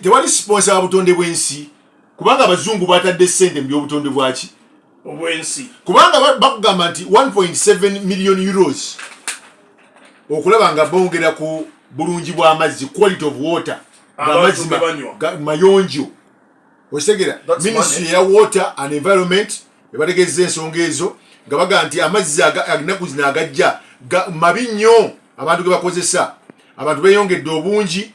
Tewali sponsor wa butonde bw'ensi, kubanga abazungu batadde sente mu by'obutonde bwaki? Obwensi. Kubanga bakugamba nti 1.7 million euros okulaba nga bongera ku bulungi bw'amazzi, quality of water, Abantu ng'amazzi ge banywa. mayonjo, okitegera? That's Ministry money. eya water and environment ebategeeza ensonga ezo, nga bagamba nti amazzi ennaku zino agajja mabi nnyo abantu ge bakozesa. Abantu beeyongedde obungi,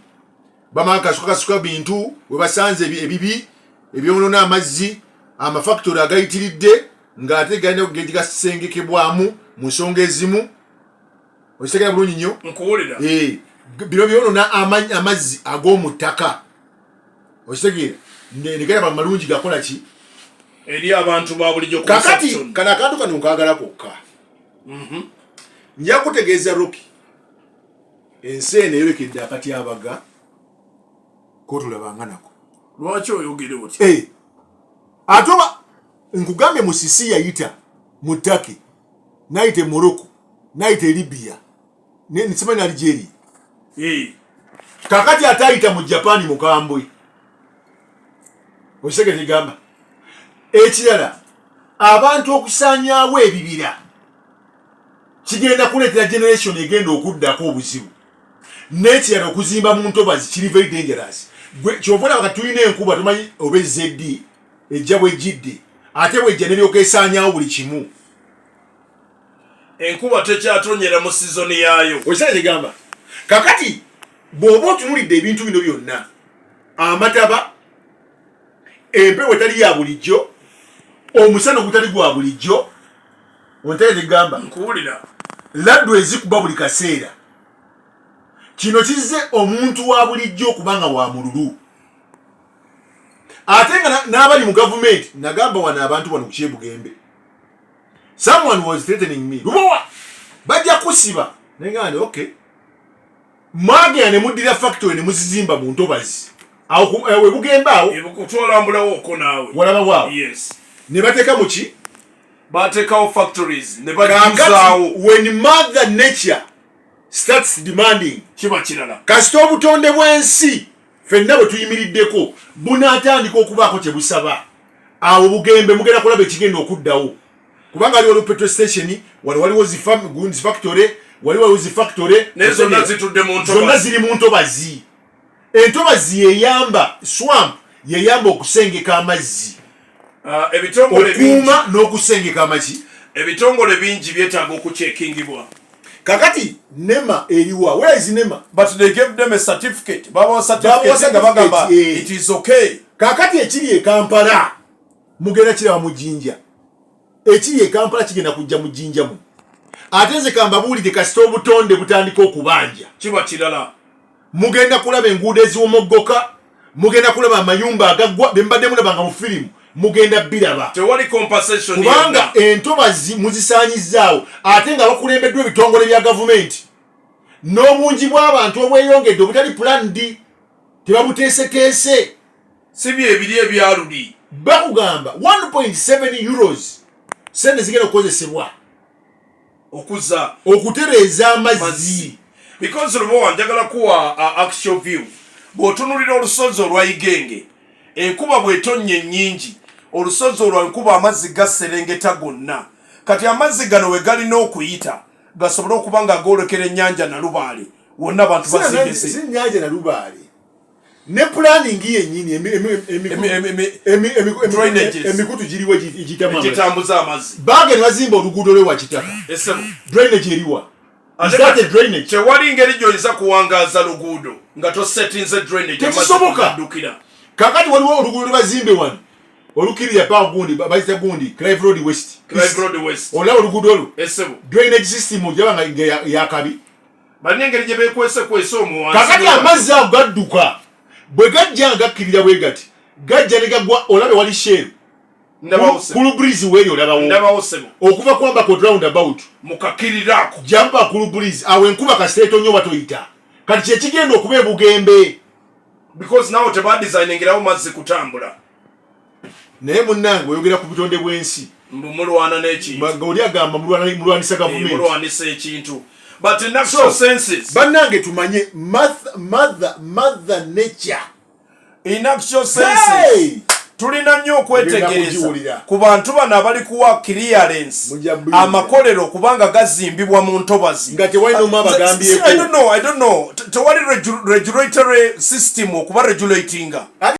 bamala kasukakasuka bintu we basanze ebibi ebyonoona amazzi, amafactory agayitiridde ng'ate galina okugenda gasengekebwamu mu nsonga ezimu. Okitegera bulungi nnyo? Nkuwulira. Bino byonona amazzi ag'omu ttaka, okitegeera? Ne galaba malungi gakola ki? Eri abantu ba bulijjo. Kakati Consumption. kano akantu kano nkaagala kokka. Nja kutegeeza Roki, ensi eno eyolekedde akatyabaga kotulabanga nako. Lwaki oyogere otya? Ate oba nkugambye, musisi yayita mu Turkey, nayita e Morocco, nayita e Libya, simanyi Algeria. Kakati ate ayita mu Japan mukambwe, okitegere? Kigamba ekirala, abantu okusaanyaawo ebibira kigenda kuleetera generation egenda okuddako obuzibu. N'ekirala, okuzimba mu ntobazi kiri very dangerous. Gwe kyova olaba kati tulina enkuba, tomanyi oba ezeddi ejja bwejjidde, ate bwejja neryoka esaanyaawo buli kimu. Enkuba tekyatonyera mu sizoni yaayo. Okitegere kigamba? Kakati bw'oba otunulidde ebintu bino byonna, amataba, empewo etali ya bulijjo, omusana ogutali gwa bulijjo, ontegere kigamba? Nkuwulira. Laddu ezikuba buli kaseera, kino kizze omuntu wa bulijjo okuba nga wa mululu, ate nga n'abali mu gavumenti. Nagamba wano abantu bano ku Kyebugembe, someone was threatening me, "Lubowa, bajja kusiba." Nenga nti, "Okay, mwagenda ne muddira factory ne muzizimba mu ntobazi awo we Bugembe awo." Kutwalambulawo okwo naawe. Walaba waawo? Yes. Ne bateeka mu ki? Bateekawo factories ne Kakati bajjuzaawo. when Mother Nature starts demanding, Kiba kirala. Kasita obutonde bw'ensi ffenna bwe tuyimiriddeko bunaatandika okubaako kye busaba, awo Bugembe mugenda kulaba ekigenda okuddawo, kubanga waliwo petrol station wano, waliwo gundi factory, waliwo zi factory. Naye zonna zitudde mu Zonna ntobazi. ziri mu ntobazi. Entobazi yeyamba, swamp yeyamba okusengeka amazzi. Ah, ebitongole bingi Okuuma n'okusengeka amaki. Ebitongole bingi byetaaga okukyekingibwa. Kakati NEMA eriwa? Where is NEMA? But they gave them a certificate, babawa Babawa certificate nga bagamba certificate, eh. it is okay. Kakati ekiri e Kampala mugenda kiraba mu Jjinja. Ekiri e Kampala kigenda kujja mu Jjinja mu. Ate nze kambabuulire, kasita obutonde butandika okubanja, Kiba kirala. Mugenda kulaba enguudo eziwomoggoka, mugenda kulaba amayumba agaggwa bye mubadde mulabanga mu firimu, mugenda biraba. Tewali compensation Kubanga yonna. entobazi muzisaanyizaawo, ate nga bakulembeddwa ebitongole bya gavumenti n'obungi bw'abantu obweyongedde obutali planned, tebabuteeseteese. Si byebiri ebyaluli. Bakugamba 1.7 euros sente zigenda okukozesebwa Okuza okutereeza amazzi. Mazzi, because Lubowa, njagala kuwa actual view. Bw'otunulira olusozi olwa Igenge, enkuba bw'etonnya ennyingi, olusozi olwa enkuba amazzi gaserengeta gonna. Kati amazzi gano we galina okuyita gasobole okuba nga goolekera ennyanja Nalubaale, wonna abantu bazimbise. Si nyanja Nalubaale, ne planning yennyini Drainages. Emikutu giriwo egiyitamu amazzi. Egitambuza amazzi. Bagenda bazimba oluguudo lwe Wakitaka. Esebo. Drainage eriwa? Ate Is that a kati, drainage? Tewali ngeri gy'oyinza kuwangaaza luguudo nga tosetinze drainage amazzi Tekisoboka. kugaddukira. Kakati waliwo oluguudo lwe bazimbe wano olukirira pa gundi, bayita gundi Clive Road West. Clive Road West. Olaba oluguudo olwo? Esebo. Drainage system ojaba nga yakabi. Balina engeri gye beekwesekwese omwo wansi. Kakati amazzi ago gadduka, bwe gajja nga gakkirira bwe gati, gajja ne gagwa. Olabe wali Shell. Ndabawo, ssebo. Kulu Breeze weeri, olabawo? Ndabawo, ssebo. Okuva kwamba ku roundabout. Mukakiriraako. Jampa Kulu Breeze awo, enkuba kasita etonnya oba toyita. Kati kyekigenda okuba ebugembe. Because nawo tebadesigningirawo mazzi kutambula. Naye munnange, oyogera ku butonde bw'ensi. Mbu mulwana n'ekintu. Nga oli agamba mulwanisa gavumenti. Mulwanisa ekintu, but in actual senses Bannange, tumanye Mother Nature. In actual sense, Hey! Tulina nnyo okwetegereza Kugiwulira. Ku bantu bano abali kuwa clearance Mujja buyinza. Amakolero, kubanga gazimbibwa mu ntobazi Nga tewali n'omu abagambyeko. I don't know, I don't know. Tewali regulatory system okuba regulatinga. Ate